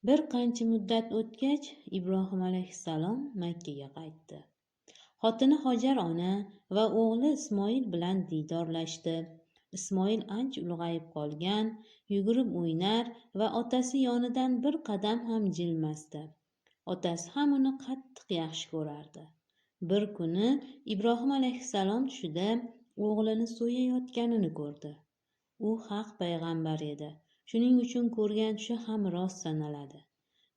Bir qancha muddat o'tgach, Ibrohim alayhissalom Makkaga qaytdi. Xotini Hojar ona va o'g'li Ismoil bilan diydorlashdi. Ismoil ancha ulg'ayib qolgan, yugurib o'ynar va otasi yonidan bir qadam ham jilmasdi. Otasi ham uni qattiq yaxshi ko'rardi. Bir kuni Ibrohim alayhissalom tushida o'g'lini so'yayotganini ko'rdi. U haq payg'ambar edi. Shuning uchun ko'rgan tushi ham rost sanaladi.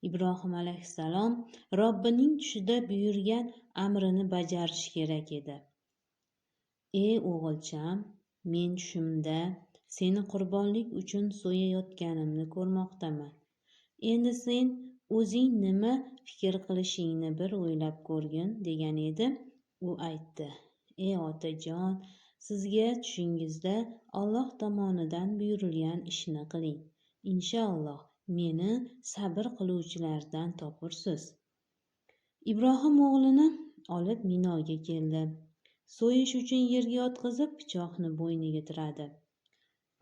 Ibrohim alayhissalom Robbining tushida buyurgan amrini bajarishi kerak edi. "Ey o'g'ilcham, men tushimda seni qurbonlik uchun so'yayotganimni ko'rmoqdaman. Endi sen o'zing nima fikr qilishingni bir o'ylab ko'rgin", degan edi. U aytdi: "Ey otajon, sizga tushingizda Alloh tomonidan buyurilgan ishni qiling. Inshaalloh meni sabr qiluvchilardan topursiz." Ibrohim o'g'lini olib Minoga keldi. So'yish uchun yerga yotqizib, pichoqni bo'yniga tiradi.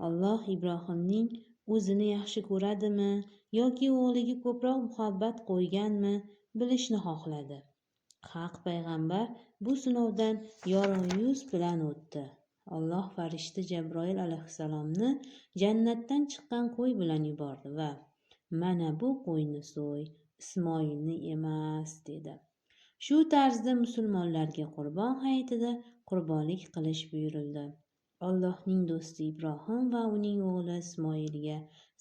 Alloh Ibrohimning o'zini yaxshi ko'radimi yoki o'g'liga ko'proq muhabbat qo'yganmi, bilishni xohladi. Haq payg'ambar bu sinovdan yorug' yuz bilan o'tdi. Alloh farishta Jabroil alayhissalomni jannatdan chiqqan qo'y bilan yubordi va "Mana bu qo'yni so'y, Ismoilni emas", dedi. Shu tarzda musulmonlarga Qurbon hayitida qurbonlik qilish buyurildi. Allohning do'sti Ibrohim va uning o'g'li Ismoilga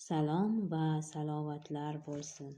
salom va salovatlar bo'lsin.